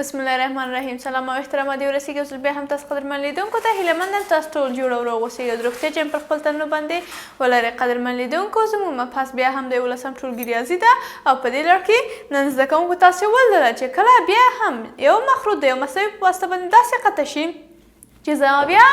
بسم الله الرحمن الرحیم. سلام او احترام دی ورسیږي او ځل بیا هم تاسو قدرمن لیدونکو ته. هیله مند یم تاسو ټول جوړ او روغ اوسئ او د روغتیا جام پر خپل تنو باندې ولرئ. قدرمن لیدونکو، زموږ مبحث بیا هم د یولسم ټولګي ریاضي ده او په دې لړ کې نن زده کوونکو تاسو ولیدله چې کله بیا هم یو مخروط د یو مساوي په واسطه باندې داسې قطع شي چې زاویه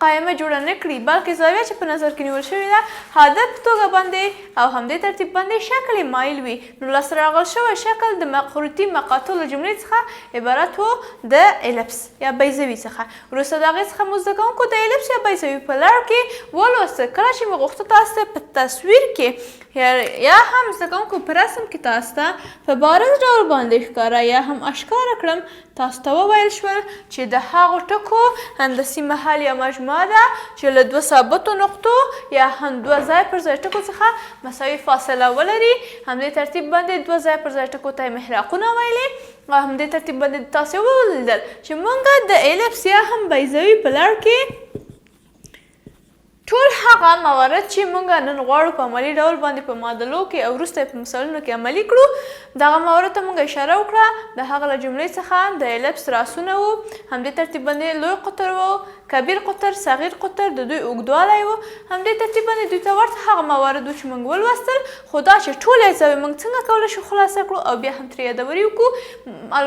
قایمه جوړه نه کړي، بلکې زاویه چې په نظر کې نیول شوې ده حاده په توګه باندې او همدې ترتیب باندې شکل یې مایل وي، نو لاسته راغل شوی شکل د مخروطي مقاطعو له جملې څخه عبارت وو د ایلپس یا بیضوي څخه. وروسته د هغې څخه مو زده کوونکو د ایلپس یا بیضوي په لړ کې ولوسته. کله چې مې غوښته تاسو ته په تصویر کې یا هم زده کوونکو په رسم کې تاسو ته په بارز ډول باندې ښکاره یا هم اشکاره کړم، تاسو ته وویل شول چې د هغو ټکو هندسي محل یا مجموعه ده چې له دوه ثابتو نقطو یا هم دوه ځای پر ځای ټکو څخه مساوي فاصله ولري. همدې ترتیب باندې دوه ځای پر ځای ټکو ته یې محراقونه ویلي او همدې ترتیب باندې تاسو ولیدل چې مونږ د ایلپس یا هم بیضوي په لړ کې ټول هغه موارد چې مونږ نن غواړو په عملي ډول باندې په معادلو کې او وروسته یې په مثالونو کې عملي کړو، دغه موارد ته مونږ اشاره وکړه. د هغه له جملې څخه د ایلپس راسونه وو، همدې ترتیب باندې لوی قطر وو، کبیر قطر، صغیر قطر، د دوی اوږدوالی وو، همدې ترتیب باندې دوی ته ورته هغه موارد وو چې مونږ ولوستل. خو دا چې ټولې اجزاوې مونږ څنګه کولی شو خلاصه کړو او بیا هم ترې یادوري وکړو،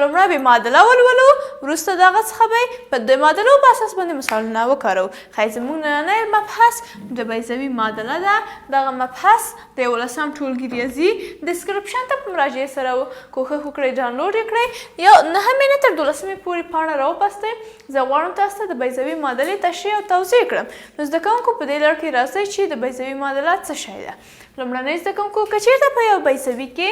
لومړی به معادله ولولو، وروسته د هغه څخه به په د معادلو په اساس باندې مثالونه وکاروو. ښایي زموږ نننی مبحث د بیضوي معادله ده. دغه مبحث د یولسم ټولګي ریاضي ډسکرپشن ته په مراجعې سره کوښښ وکړئ ډانلوډ یې کړئ. یو نهمې نه تر دولسمې پورې پاڼه راوباستئ. زه غواړم تاسو ته د بیضوي معادلې تشریح او توضیح کړم. نو زده کوونکو، په دې لړ کې راځئ چې د بیضوي معادله څه شی ده. لومړنی زده کوونکو، که چېرته په یو بیضوي کې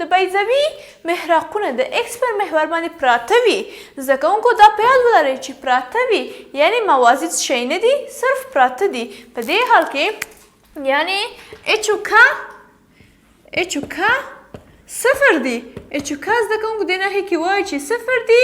د بیضوي محراقونه د ایکس پر محور باندې پراته وي، زده کوونکو دا په یاد ولرئ چې پراته وي یعنی موازي څه شی نه دي، صرف پراته دي. په دې حال کې یعنی اچ او کا، اچ او کا صفر دي. اچ او کا زده کوونکو دې نښې کې وایي چې صفر دي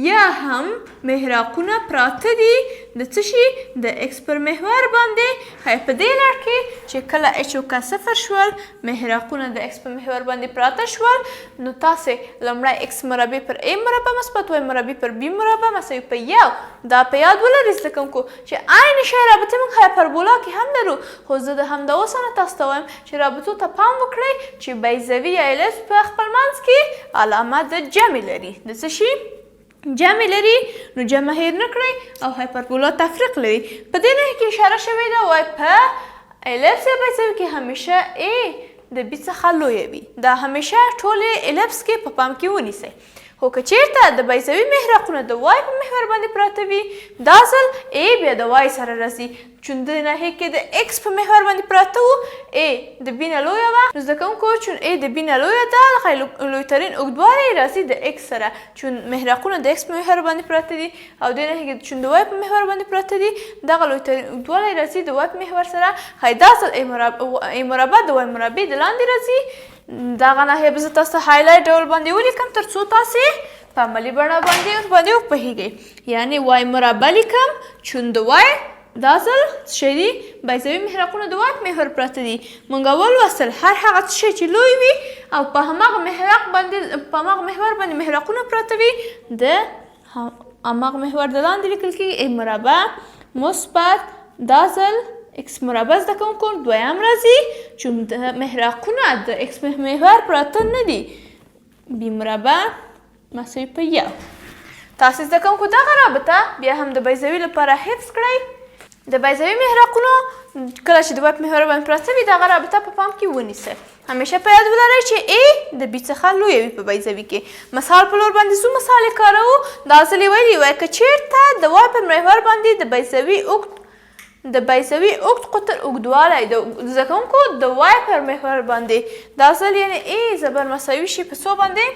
یا هم محراقونه پراته دي د څه شي؟ د ایکس پر محور باندې. خیر، په دې لړ کې چې کله اچ او کا صفر شول، محراقونه د ایکس په محور باندې پراته شول، نو تاسې لومړی ایکس مربع پر ای مربع مثبت وای مربع پر بی مربع مساوي په یو. دا په یاد ولرئ زده کوونکو چې عین شی رابطې موږ هایپربولا کې هم لرو، خو زه د همدا اوسه نه تاسو ته وایم چې رابطو ته پام وکړئ چې بیضوي یا ایلپس په خپل منځ کې علامه د جمع لري. د څه شي جمع لري؟ نو جمع هیر نه کړئ او هایپربولا تفریق لري. په دې نښه کې اشاره شوې ده، وایي په ایلپس یا بیضوي کې همیشه ای د بي څخه لویه وي. دا همیشه ټولې ایلپس کې په پام کې ونیسئ. خو که چیرته د بیضوي محرقونه د وای په محور باندې پراته وي، دا ځل ای بیا د وای سره راځي. چون د ناحیې کې د ایکس په محور باندې پراته وو، ای د بي نه لویه وه. نو زده کوونکو، چون ای د بي نه لویه ده، لویترین اوږدوالی یې راځي د ایکس سره، چون محرقونه د ایکس په محور باندې پراته دي او دې ناحیې کې چون د وای په محور باندې پراته دي، دغه لویترین اوږدوالی راځي د وای په محور سره. ښایي دا ځل ای مربع د وای مربع د لاندې راځي. دغه ناحیه به زه تاسو ته هایلایټ ډول باندې ولیکم تر څو تاسې په عملي بڼه باندې وپوهېږئ. یعنی وای مربع لیکم، چون د وای دا ځل څه شی دي؟ بیضوي محرقونه د وای په محور پراته دي. مونږ ولوستل هر هغه څه شی چې لوی وي او په هماغه محرق باندې، په هماغه محور باندې محرقونه پراته وي، د هماغه محور د لاندې لیکل کېږي ای مربع مثبت دا ځل ایکس مربع. زده کوونکو، دویم راځي، چون د محرقونه د ایکس محور پراته نه دي، بی مربع مساوي په یو. تاسې زده کوونکو دغه رابطه بیا هم د بیضوي لپاره حفظ کړئ. د بیضوي محرقونو کله چې د وای په محور باندې پراته وي، دغه رابطه په پام کې ونیسئ. همیشه په یاد ولرئ چې ای د بی څخه لویه وي په بیضوي کې. مثال په لور باندې ځو، مثال یې کاروو. دا ځل یې ویلي وای که چیرته د وای په محور باندې د بیضوي اوږد قطر اوږدوالی د زده کوونکو د وای پر محور باندې دا ځل یعنی ای زبر مساوي شي په څو باندې؟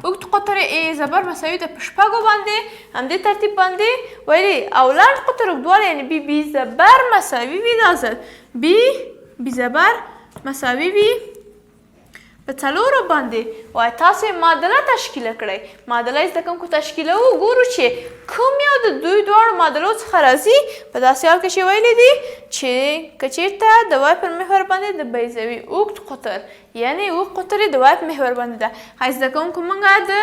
اوږد قطر ای زبر مساوي ده په شپږو باندې. همدې ترتیب باندې ویلي او لنډ قطر اوږدوالی یعنی بی بی زبر مساوي وي، دا ځل بی بی زبر مساوي وي په په څلورو باندې وایي تاسو یې معادله تشکیله کړئ. معادله یې زده کوونکو تشکیلوو، ګورو چې کوم یو د دوی دواړو معادلو څخه راځي، په داسې حال کې چې ویلي دي چې که چېرته د وای پر محور باندې د بیضوي اوږد قطر، یعنې اوږد قطر یې د وای په محور باندې ده. ښایي زده کوونکو موږ د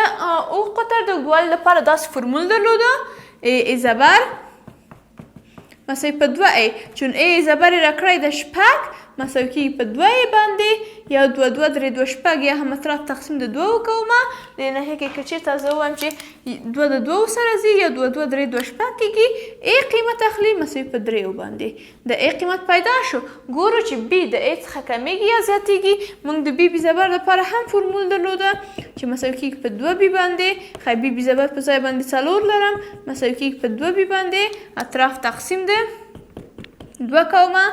اوږد قطر د اوږدوالي لپاره داسې فرمول درلوده، ای ای زبر مساوي په دوه ای، چون ای زبر یې راکړی ده شپږ، مساوي کېږي په دوه ای باندې، یو دوه دوه درې دوه شپږ، یا هم اطراف تقسیم د دوه وکوم. دې ناحیه کې که چېرته زه ووایم چې دوه د دوو سره ځي، یو دوه دوه درې دوه شپږ کېږي، ای قیمت اخلي مساوي په دریو باندې، د ای قیمت پیدا شو. ګورو چې بی د ای څخه کمیږي یا زیاتیږي. موږ د بی بی زبر لپاره هم فرمول درلوده چې مساوي کېږي په دوه بی باندې، ښایي بی بی زبر په ځای باندې څلور لرم، مساوي کېږي په دوه بی باندې، اطراف تقسیم د دوه کومه،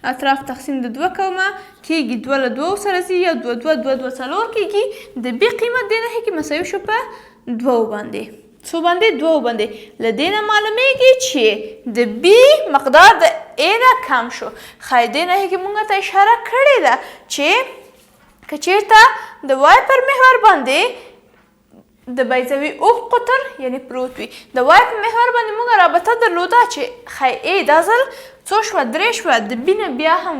اطراف تقسیم د دوه کومه کېږي، دوه له دوو سره ځي، یو دوه دوه دوه دوه څلور کېږي. د بی قیمت دې نښې کې مساوي شو په دوو باندې، څو باندې؟ دوو باندې. له دې نه معلومیږي چې د بی مقدار د ای نه کم شو. ښایي دې نښې کې مونږ ته اشاره کړې ده چې که چېرته د وای پر محور باندې د بیضوي اوږد قطر یعنی پروت وي، د وای په محور باندې مونږ رابطه درلوده چې ښایي ای دا ځل څو شوه؟ درې شوه، د بی نه بیا هم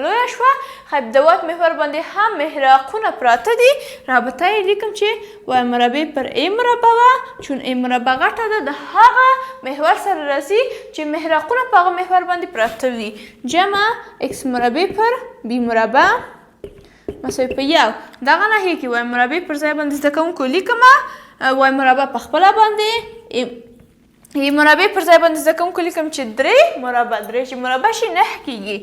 لویه شوه. ښایي د وای په محور باندې هم محراقونه پراته دي، رابطه یې لیکم چې وای مربع پر ای مربع وه، چون ای مربع غټه ده د هغه محور سره راځي چې محراقونه په هغه محور باندې پراته وي، جمع ایکس مربع پر بی مربع مساوي په یو. دغه ناحیه کې وای مربع پر ځای باندې زده کوونکو لیکم وای مربع په خپله باندې، ای مربع پر ځای باندې زده کوونکو لیکم چې درې مربع، درې چې مربع شي نه کېږي،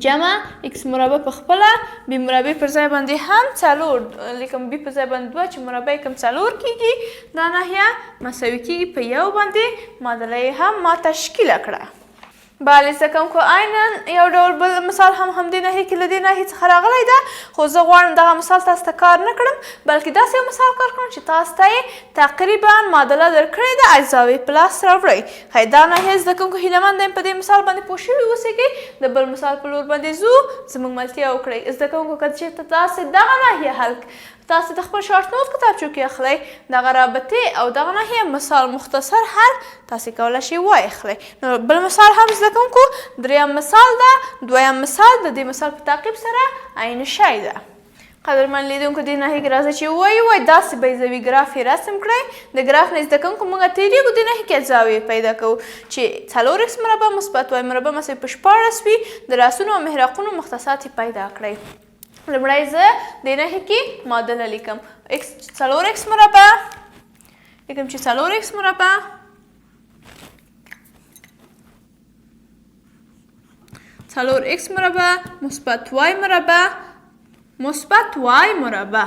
جمع ایکس مربع په خپله، بی مربع پر ځای باندې هم څلور لیکم، بی په ځای باندې دوه چې مربع یې کوم څلور کېږي، دا ناحیه مساوي کېږي په یو باندې. معادله یې هم ما تشکیله کړه. بله زده کوونکو عینا یو ډول بل مثال هم همدې ناحیې کې له دې ناحیې څخه راغلی ده، خو زه غواړم دغه مثال تاسو ته کار نه کړم، بلکې داسې یو مثال کار کړم چې تاسو ته یې تقریبا معادله درکړې ده، اجزاوې په لاس راوړئ. ښایي دا ناحیه زده کوونکو هیله مند یم په دې مثال باندې پوه شوي اوسېږئ. د بل مثال په لور باندې ځو، زموږ ملتیا وکړئ. زده کوونکو که چېرته تاسې دغه ناحیه حل تاسې د خپل شارټ نوټ کتابچو کې اخلئ، دغه رابطې او دغه ناحیه مثال مختصر حل تاسې کولی شئ واخلئ. نو بل مثال هم زده کوونکو دریم مثال ده، دویم مثال د دې مثال په تعقیب سره عین شی ده. قدرمن لیدونکو دې ناحیې کې راځئ چې ووایو وای داسې بیضوي ګراف یې رسم کړئ. د ګراف نه زده کوونکو موږ تېرېږو، دې ناحیې کې زاویې پیدا کوو چې څلور ایکس مربع مثبت وای مربع مساوي په 16 وي، د راسونو او محراقونو مختصات یې پیدا کړئ. لومړی زه دې ناحیې کې معادله لیکم، ایکس څلور ایکس مربع لیکم چې څلور ایکس مربع څلور ایکس مربع مثبت وای مربع مثبت وای مربع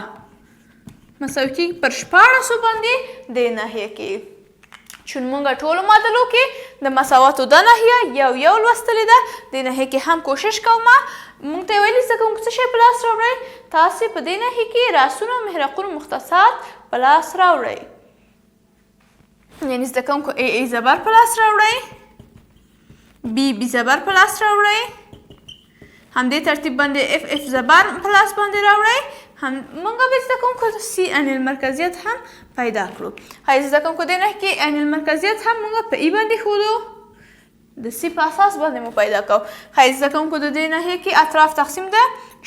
مساوي کېږي پر شپاړسو باندې دې ناحیه کې. چون مونږ ټولو معادلو کې د مساواتو دا ناحیه یو یو لوستلې ده، دې ناحیه کې هم کوشش کوم. مونږ ته یې ویلي زده کوونکو څه شی په لاس راوړئ، تاسې په دې ناحیه کې راسونو او محرقونو مختصات په لاس راوړئ، یعنې زده کوونکو ای ای زبر په لاس راوړئ، بی بی زبر په لاس راوړئ، همدې ترتیب باندې اف اف زبر په لاس باندې راوړئ. هم مونږ به زده کوونکو سی عین المرکزیت هم پیدا کړو. هاي زده کوونکو دې نښه کې عین المرکزیت هم مونږ په ای باندې ښودو، د سی په اساس باندې مو پیدا کوو. ښایي زده کوونکو د دې ناحیې کې اطراف تقسیم د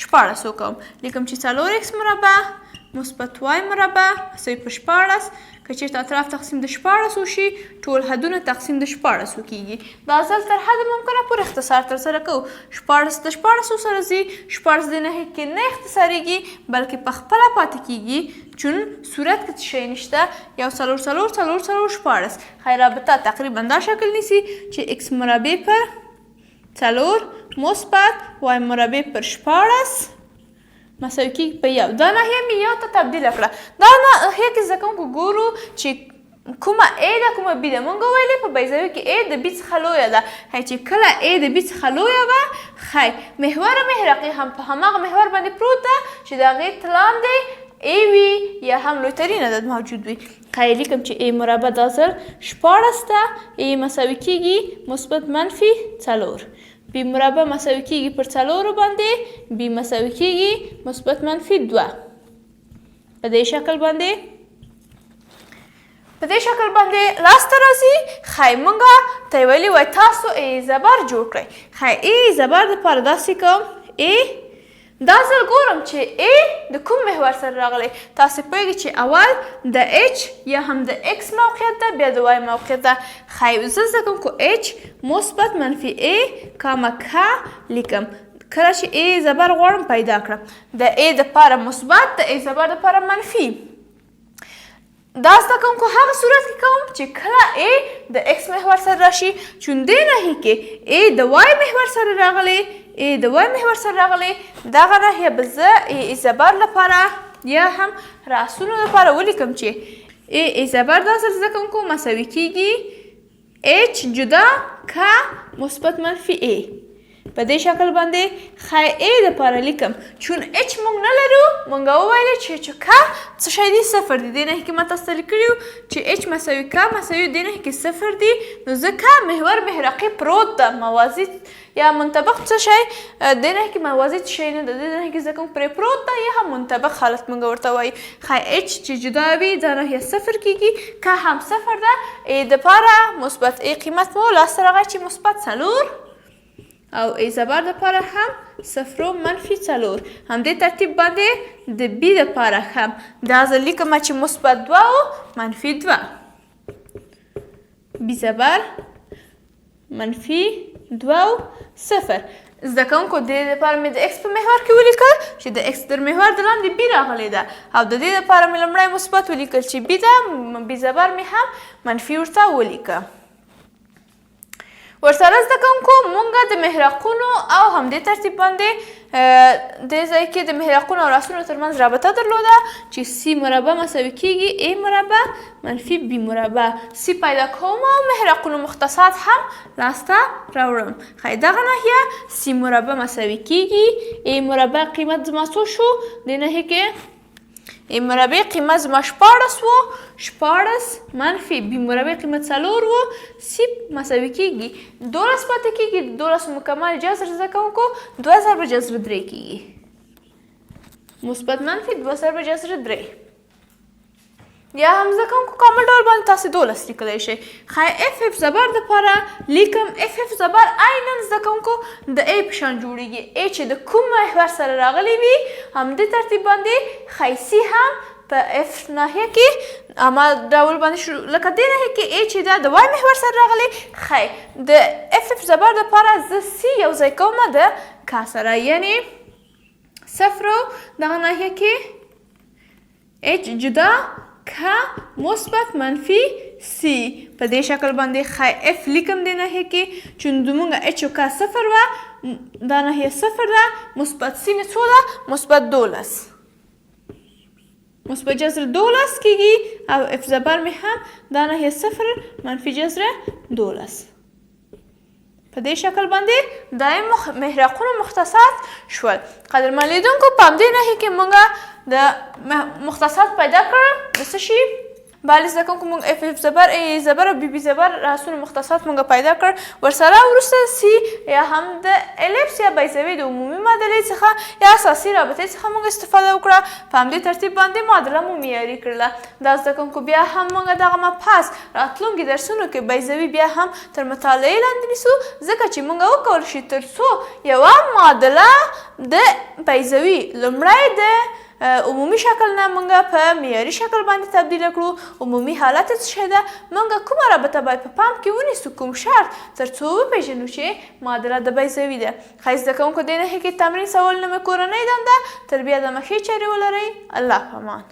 16 وکوم، لیکم چې څلور ایکس مربع مثبت وای مربع مساوي په 16، که چېرته اطراف تقسیم د 16 وشي ټول حدونه تقسیم د 16 کېږي. دا ځل تر حد ممکنه پورې اختصار ترسره کوو. 16 د 16 سره ځي، 16 د نهې کې نه اختصارېږي بلکې په خپله پاتې کېږي، چون صورت کې څه شی نشته، یو څلور څلور څلور څلور 16. ښایي رابطه تقریبا دا شکل نیسي چې ایکس مربع پر څلور مثبت وای مربع پر 16 مساوي کېږي په یو. دا ناحیه مې یو ته تبدیله کړه. دا ناحیه کې زده کوونکو ګورو چې کومه ای ده کومه بی ده. مونږ ویلې په بیضوي کې ای د بی څخه لویه ده، ښایي چې کله ای د بی څخه لویه وه ښایي محور محرقي هم په هماغه محور باندې پروت ده چې د هغې تلاندې ای وي یا هم لوی ترین عدد موجود وي. ښایي لیکم چې ای مربع دا ځل 16 ده، ای مساوي کېږي مثبت منفي څلور. بی مربع مساوي کیږي پر څلورو باندې، بی مساوي کیږي مثبت منفي 2. په دې شکل باندې په دې شکل باندې لاسته راځي. ښایي مونږ ته یې ویلي وای تاسو ای زبر جوړ کړئ. ښایي ای زبر دپاره داسې کوم، ای دا ځل ګورم چې ای د کوم محور سره راغلی. تاسې پوهېږئ چې اول د اچ یا هم د ایکس موقعیت ده، بیا د وای موقعیت ده. ښایي زه زده کوم کو اچ مثبت منفي ای کامه ک لیکم. کله چې ای زبر غواړم پیدا کړم، د ای دپاره مثبت، د ای زبر دپاره منفي. دا زده کوونکو هغه صورت کې کوم چې کله ای د ایکس محور سره راشي، چون دې ناحیې کې ای د وای محور سره راغلی، ای د وای محور سره راغلی، دغه ناحیه به زه ای زبر لپاره یا هم راسونو لپاره ولیکم چې ای ای زبر دا ځل زده کوونکو مساوي کیږي اچ جدا ک مثبت منفي ای. په دې شکل باندې خی ای دپاره لیکم، چون اچ مونږ نه لرو. مونږ وویلې چې چې ک څه شی دي؟ صفر دي. دې نښې کې ما تاسو ته لیکلي وو چې اچ مساوي ک مساوي دې نښې کې صفر دي، نو ځکه محور محرقي پروت ده، موازي یا منطبق څه شی دې نښې کې موازي څه شی نه ده، دې نښې کې ځکه پرې پروت ده یا هم منطبق حالت مونږ ورته وایو. خی اچ چې جدا وي دا ناحیه صفر کیږي، ک هم صفر ده. ای دپاره مثبت ای قیمت مو لاسته راغی چې مثبت 4، او ای زبر دپاره هم صفر و منفي 4. همدې ترتیب باندې د بی دپاره هم دا ځل لیکم چې مثبت 2 او منفي 2، بی زبر منفي 2 او 0. زده کوونکو دې لپاره مې د ایکس په محور کې ولیکل چې د ایکس تر محور د لاندې بی راغلی ده، او د دې لپاره مې لومړی مثبت ولیکل چې بی ده، بی زبر مې هم منفي ورته ولیکه. ورسره زده کوونکو مونږ د محرقونو او همدې ترتیب باندې دې ځای کې د محرقونو او راسونو ترمنځ رابطه درلوده چې سی مربع مساوي کیږي ای مربع منفي بی مربع. سی پیدا کوم او محرقونو مختصات هم لاسته راوړم. ښایي دغه ناحیه سی مربع مساوي کیږي ای مربع قیمت زما څو شو؟ دې ناحیې کې ای مربع قیمت زما 16 وو، 16 منفي بی مربع قیمت 4 وو، سی مساوي کیږي 12 پاتې کیږي، 12 مکمل جذر زده کوونکو 2 ضرب جذر 3 کیږي، مثبت منفي 2 ضرب جذر 3. یا هم زده کوونکو کامل ډول باندې تاسې 12 لیکلی شئ. ښایي اف اف زبر دپاره لیکم، اف اف زبر عینا زده کوونکو د ای په شان جوړیږي، ای چې د کوم محور سره راغلی وي همدې ترتیب باندې ښایي سی هم په اف ناحیه کې اما ډول باندې شروع، لکه دې ناحیه کې ای چې دا د وای محور سره راغلی، ښایي د اف اف زبر دپاره زه سی یو ځای کوم د کا سره، یعنی صفر دغه ناحیه کې اچ جدا ک مثبت منفي سی. په دې شکل باندې ښایي اف لیکم دې ناحیه کې، چون زمونږ اچ او ک صفر وه، دا ناحیه صفر ده، مثبت سی مې څو ده؟ مثبت 12، مثبت جذر 12 کیږي، او اف زبر مې هم دا ناحیه صفر منفي جذر 12. په دې شکل باندې دایم محرقونو مختصات شول. قدرمن لیدونکو په همدې ناحیه کې مونږ د مختصات پیدا کړ د څه شي؟ بله زده کوونکو مونږ اف اف زبر، ای زبر او بی بی زبر راسونو مختصات مونږ پیدا کړ. ورسره وروسته سی یا هم د الیپس یا بیضوي د عمومي معادلې څخه یا اساسي رابطې څخه مونږ استفاده وکړه. په همدې ترتیب باندې معادله مو معیاري کړله. دا زده کوونکو بیا هم مونږ دغه مبحث راتلونکي درسونو کې بیضوي بیا هم تر مطالعې لاندې نیسو، ځکه چې مونږ وکول شي تر څو یوه معادله د بیضوي لومړی د عمومي شکل نه مونږ په معیاري شکل باندې تبدیل کړو. عمومي حالت څه شی ده؟ مونږ کومه رابطه باید په پام کې ونیسو، کوم شرط تر څو وپېژنو چې معادله د بیضوي ده. ښایي زده کوونکو دې نښې کې تمرین سوالونه مې کورنۍ دنده. تر بیا دمه ښې چارې ولرئ. الله پامان.